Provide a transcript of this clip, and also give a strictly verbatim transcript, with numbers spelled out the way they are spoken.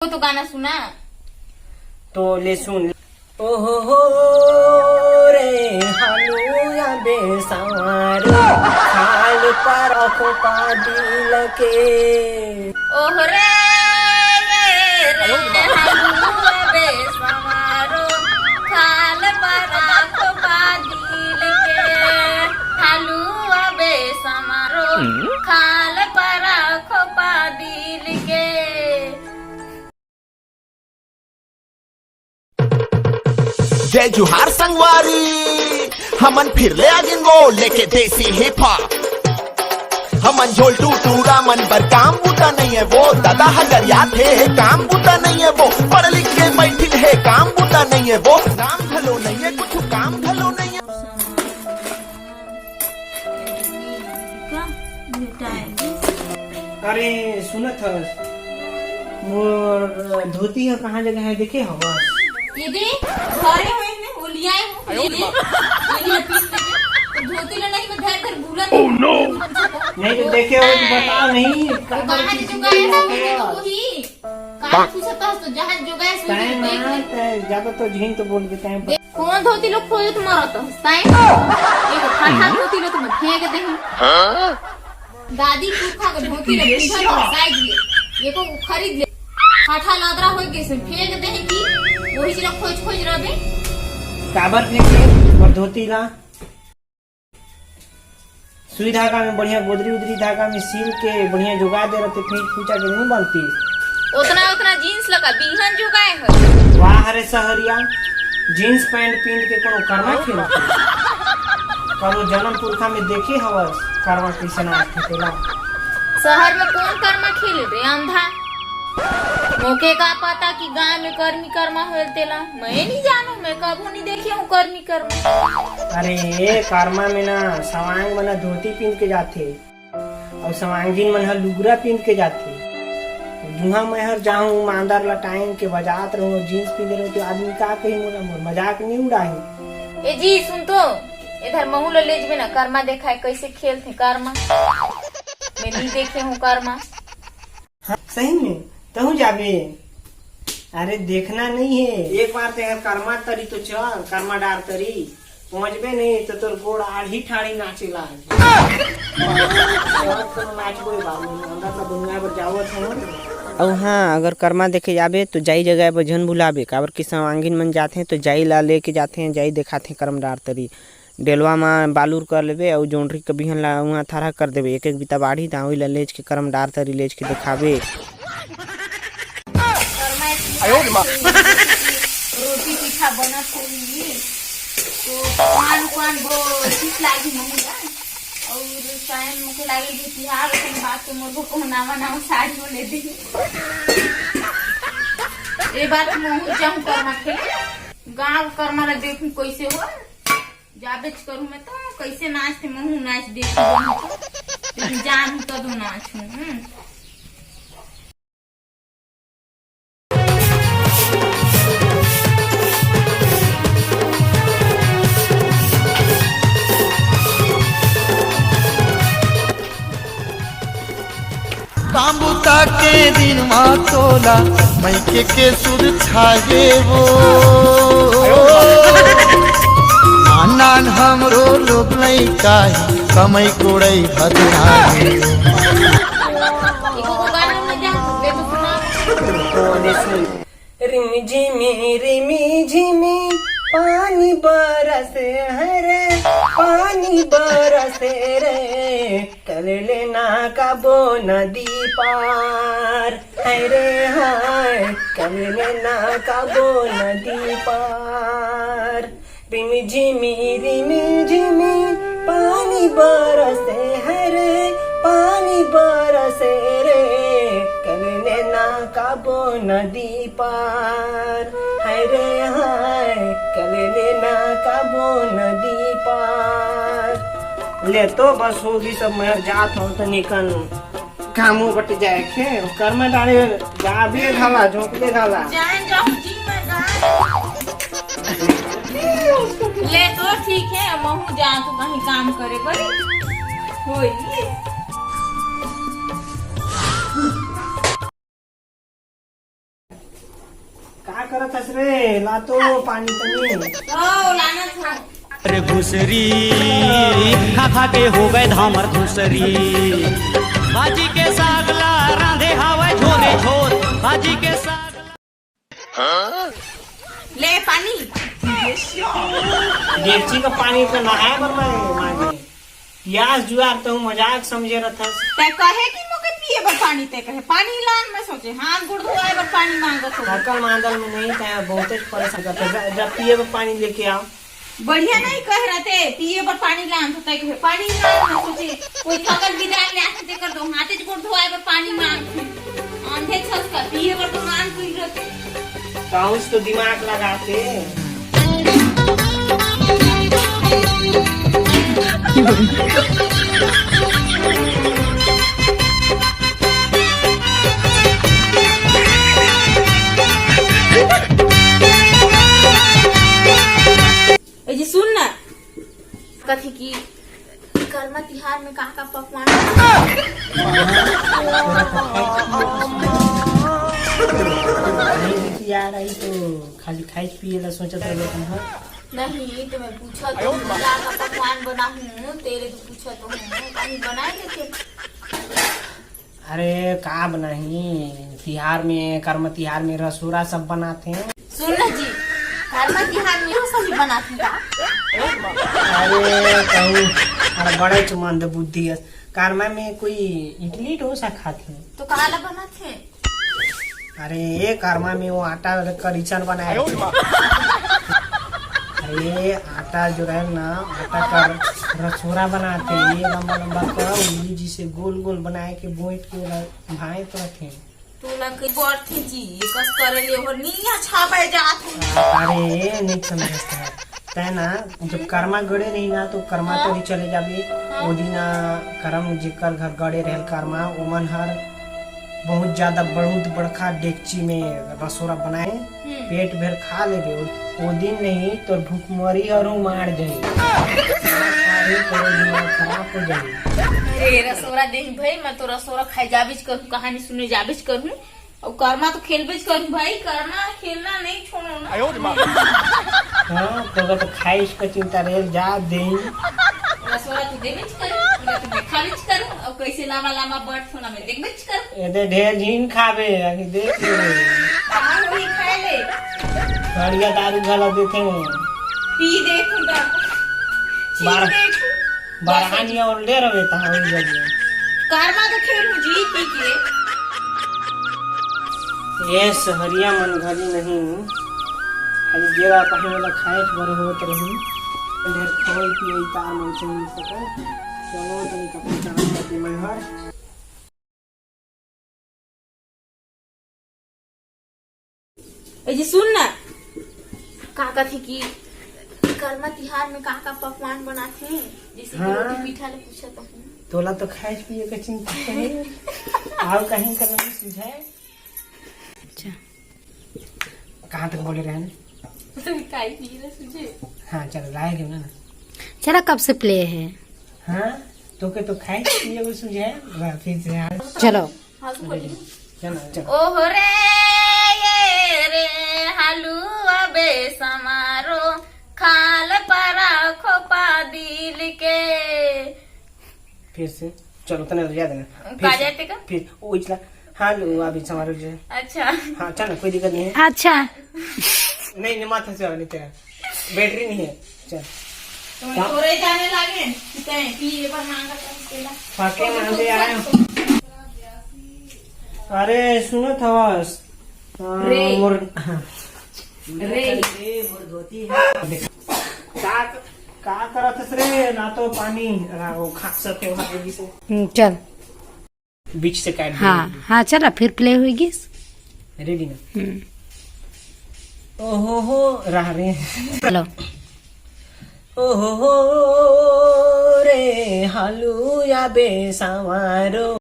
तो गाना सुना। तो ले सुन। ओहो हो रे, हालुआ बेसवारो, खाल पर खोपा दिल के। ओहो रे, ये रे, हालुआ बेसवारो, खाल पर खोपा दिल के। हालुआ बेसवारो, खाल पर खोपा दिल के। जय जोहार संगवारी, हमन फिर ले आ गिन वो लेके देसी हिप हॉप। हमन झोलटू टूरा मन बर काम बूता नहीं है वो, दादा हगरिया थे काम बूता नहीं है वो, पढ़ लिख के बैठिन है काम बूता नहीं है वो, काम घलो नहीं है कुछ, काम घलो नहीं है। अरे सुनत हस, मोर धोती ह कहाँ जगह है देखे हवस? ये दे, घरे होई में ओलियाए हो, ये दे, ये ले पीस दे। तो धोती ला नहीं, मैं घर घर बुला। Oh no! नहीं तो देखे हो तो बता नहीं, तो काबर कहाँ से चुका है, वही। काहे पूछत हस तो जहाँ जोगाए सुन के देख ले। तैं ज्यादा तो झिन तो बोल के तैं। कौन धोती लोग खोजत मरत हस तैं? एगो फटा धोती लो तो मैं फेंक दे हूँ। दादी पुरखा के धोती ले, पिंधल हो, साइज ले। एको खरीद ले। फटा लादरा होई के से फेंक दे है कि वही चीज खोज खोज रहबे। काबर फेंके और धोती ला? सुई धागा में बढ़िया गोदरी उदरी धागा में सिल के बढ़िया जोगा दे रहते, फींच फूचा के नहीं बनती। उतना उतना जींस लगा बीहन जोगाए हो। वाह रे सहरिया, जींस पैंट पींध के कोनो कर्मा खेलते? करो जन्म पुरखा में देखे हवस कर्मा कैसे नाचते तेला? शहर में कौन कर्मा खेले बे अंधा? मोके का पता कि गांव में कर्मी कर्मा होल तेला? मैं नहीं जानू, मैं कभू नहीं देखे हूँ कर्मी कर्मा। अरे कर्मा में ना सवांग मना धोती पींध के जाथे, अउ सवांगिन मन ह लुगरा पींध के जाथे। दुहा मैं हर जाहूं मांदर लटाइन के बजात रहूं, जींस पींधे रहूं, तो आदमी का कही मोला, मोर मजाक नहीं उड़ाही। ए जी सुन तो, इधर महू ल ले जबे ना कर्मा देखाए, कैसे खेलथे कर्मा। मैं नहीं देखे हूँ कर्मा। हाँ, सही में तहूँ जाबे? अरे देखना नहीं है, एक बार तेहर कर्मा तरी तो चल, कर्मा डार तरी पहुंचबे नहीं तो तोर गोड़ आढ़ी ठाढ़ी नाचे लाग। नाचबो बाबू, अंदर ला बनवाए बर जावत हूँ। अउ हाँ, अगर कर्मा देखे जाबे तो जाई जगाए बर झन भुलाबे, काबर कि सवांगिन मन जाथे तो जाई ला लेके जाथे, जाई देखाथे कर्म डार तरी। डेलवा म बालूर कर लेबे अउ जोंढरी के बिहन ला उहाँ थरहा कर देबे। एक एक बिता बाढ़ी त उही ला लेज के करम डार तरी लेज के देखाबे। रोटी पीठा बनत होही, तो पान पान बहुत ठीक लागी मम्मी ला। और टाइम मुझे लागे कि तिहार के बाद तो मोर को नावा नावा साड़ी वो ले दी। ए बार तो महू जाऊं कर्मा खेले, गांव कर्मा ला देखूं कैसे हो। जाबेच करूँ मैं तो, कैसे नाचते महू नाच देती हूँ तो, लेकिन जान हूँ तब नाचूँ। हम्म। काम बुता के दिन मा तोला मइके के सुध खाए वो। नान नान हमरो लोग लइका हे, कमई कोड़ई भदना हे। रिमझिमी रिमझिमी पानी बरस हरे, पानी बरस रे, कल लेना काबो नदी पार, हाय रे हाय, कल लेना काबो नदी पार। रिमझिमी रिमझिमी पानी बरसे हरे, पानी बरसे रे, कल लेना काबो नदी पार, हाय रे हाय, कल लेना काबो नदी पार। ले तो बस होगी सब, मैं जात हूँ तनिकन कामो बट जाए के, कर्मा डारे जाबे घाला, झोंकबे घाला। जाए जाऊँ जी मैं गाय। ले तो ठीक है, महू जा तू कहीं काम करे बड़ी होई। का करत हस रे? ला तो पानी तनी। ओ, लानत हूँ। अरे घुसरी, खा खा के हो गए धामर घुसरी। भाजी के साग ला रांधे हावय झोरे झोर। भाजी के साग ला। ले पानी। डेगची का पानी तो नहाए बर मैं मांगे। पियास जुआर तो मजाक समझे रथस। तै कहे कि मोके पिए बर पानी, तै कहे पानी लान, मैं सोचे हाथ गोड़ धोए बर पानी मांगत हो। थकल मांदल में नहीं, तै बहुते परेशान करत हस। जा, जा पिए बर पानी लेके आओ। बढ़िया नहीं कह रहे थे, पिए बर पानी लान, तो तय कहे, पानी लान, मैं सोचे, कोई थकल बिदार ले आके देकर दो, हाथे गोड़ धोए बर पानी मांग। अंधे छस का, पिए बर तो लान कोई रहते। काउस तो दिमाग लगाते। ए जी, सुन ना, कथी की करमा तिहार में का का पकवान? नहीं, देखी यार, आई तो खाली खाए पिए ला सोचत रहे तुम, हाँ? नहीं, तो मैं पूछा तो का का पकवान बनाहूँ, तेरे तो पूछा तो हूँ, कहीं बनाए देते। अरे का बनाही, तिहार में, करमा तिहार में रसोरा सब बनाथे। सुन ना जी, करमा तिहार में वो सब बनाथे का? अरे कहूँ, अरे बड़े चुमंद बुद्धि है। करमा में कोई इडली डोसा खाथे। तो काला बनाथे? अरे ए करमा में वो आटा करीचन बनाए। अरे आटा जो रहे ना, आटा का रसोरा बनाथे, ये लंबा लंबा कर, उंगली जी से गोल गोल बनाए के बोइठ के ओला भांय तो रखे। तोला के बढ़थे जी, कस करे ले ओहर निया छापे जात हूँ। अरे, नहीं समझता है। तै ना, जब करमा गड़े रही ना, तो करमा हाँ। तोरी चले जाबे। हाँ। ओ दिन, आ, करम जेकर घर गड़े रहल करमा, ओमन हर बहुत ज्यादा, बहुत बड़का डेगची में रसोरा बनाए, हम्म। पेट भर खा लेबे। ओ, ओ दिन नहीं, तोर भुखमरी हर मार जाई। अरे, तोर दिमाग खराब हो जाई। ए, रसोरा देही भाई, मैं तो रसोरा खाए जाबिज करूँ, कहानी सुने जाबिज करूँ। अउ करमा तो खेलबेच करहूँ भाई, करमा खेलना नहीं छोड़ो ना। हाँ, तो अगर तो खाइस का चिंता रहे, जा दे। रसोरा तो देबेच करूँ, पूरा तो देखाबेच करूँ, अउ कैसे लामा लामा बैठ थोड़ा मैं देखबेच करूँ। एदे ढेर झीन खाबे, आगे देख ले। कहाँ वही खाए ले? बढ़िया दारू घला देथे। पी दे तू दा। बार- चीख दे तू। बारहानिया ओल्डे रहे ता ओई जगह। करमा तो खेलहूँ जी पी के। ए सहरिया मन घरी नहीं, खाली जेरा पहले वाला खाए के बर होत रही। ढेर खवई पियई तार मन से मिल सको। चलो, तनी कपड़ा चढ़ा के मैं हर। ए जी, सुन ना, का कथे कि करमा तिहार में का का पकवान बनाथे, जैसे कि हाँ। रोटी पीठा ले पूछत हूँ। तोला तो खाए पिए के चिंता है। आओ कहीं करना सुझाए। अच्छा। कहाँ तक बोले रहे हैं? खाए पिए ले सुझे। हाँ, चलो, लाए क्यों ना? चला, कब से प्ले है? हाँ, तो के तो खाए पिए को सुझाए, फिर से हाँ। चलो। हाँ, तू बोलिए। चलो, चलो। ओहो रे, ये रे, हलुआ बेसमारो, खाल परा खोपा दिल के। फिर से, चलो, तने तो याद है ना। फिर का से, जाते का? फिर, ओ, इचला, हलुआ बेसमारो जे। अच्छा। हाँ, चल ना, कोई दिक्कत नहीं है। अच्छा। नहीं, नहीं, माथा से नहीं तेरा। बैटरी नहीं है। चल। तो हाँ। तोरे जाने लागे, तैं पी, ये पर मांगा था, तेरा। फाके तो मांगे तो आए। अरे, सुनत हवस? हाँ, रे। मोर, हाँ। रे। का, का करत हस रे? ना तो पानी, ना वो खा सकते हो, आगे से। हम्म, चल। बीच से काट दे। हाँ, हाँ, चला, फिर प्ले होई गिस। रेडी ना? हम्म। ओहो हो, रहा रे। चलो। ओहो हो रे, हालू या बेसावारो।